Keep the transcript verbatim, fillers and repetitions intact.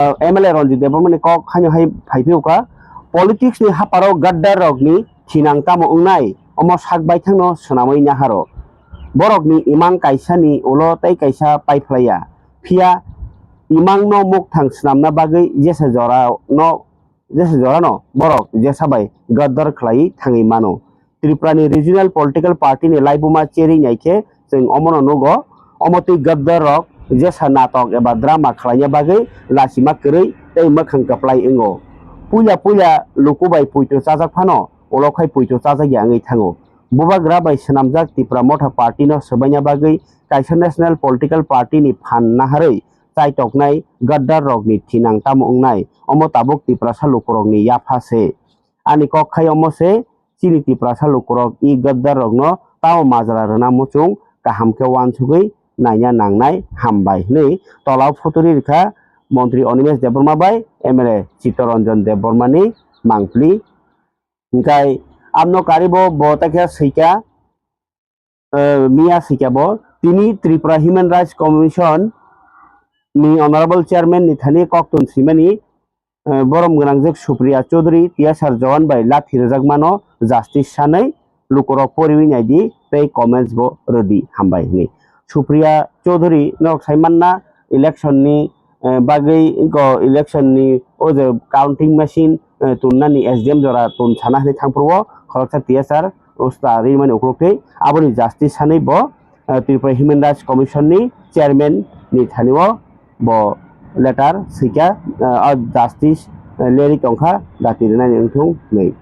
M L A Ranjit Debbarma ni kok haino hai phai phiyokha, politics ni haparo gaddar rok ni thinang tamo wngnai, omo sak baithang no swnamwi naharo. Borok ni imang kaisa ni ulo tei kaisa paiphlaiya, phiya imang no mukthang swnamna bagwi jesa jora no jesa jora no borok jesa bai gaddar khlaiwi thangwi mano. Tripura ni regional political party ni laibuma cherwi nai khe chwng omono nugo. Omo twi gaddar rok jesa natok eba drama khlaina bagwi lachima kwrwi tei mwkhang kwplai wngo. Puila puila luku bai poito chajak phano ulo khai poito chajak ya wngwi thango. Bubagra bai swnamjak Tipra Motha Party no swbaina bagwi kaisa national political party ni phan naharwi chaitoknai gaddar rok ni thinang tamo wngnai, omo tabuk Tiprasa lukurok ni yapha se. Ani kok khai omo se, chini Tiprasa lukurok i gaddar rokno tamo majra rwna muchung kaham khe uansugwi naina nangnai, hambai hwnwi tola o phuturi rwkha Montri Animesh Debbarma bai M L A Chittaranjan Debbarma ni mangpli. Hwnkhe amno karibo bo takhe swikha, eh, miya swikha bo tini Tripura Human Rights Commission ni Honorable Chairman ni thani koktun swimani, eh, borom gwnangjak Supriya Chaudhary T S R Jawan bai lathi rwjakmano justice sanwi lukurok poriwi naidi tei comments bo rwdi, hambai hwnwi. Supriya Chaudhary norok sai manna election ni, eh, bagwi go election ni o je counting machine, eh, tunnani S D M jora tun sana hwnwi thangphuru o khoroksa T S R usta rimani ukuluk twi aboni justice sanwi bo, eh, Tripura Human Rights Commission ni chairman ni thani o bo letter swikha, eh, o justice, eh, leri tongkha dati rwnani wngthung hwnwi.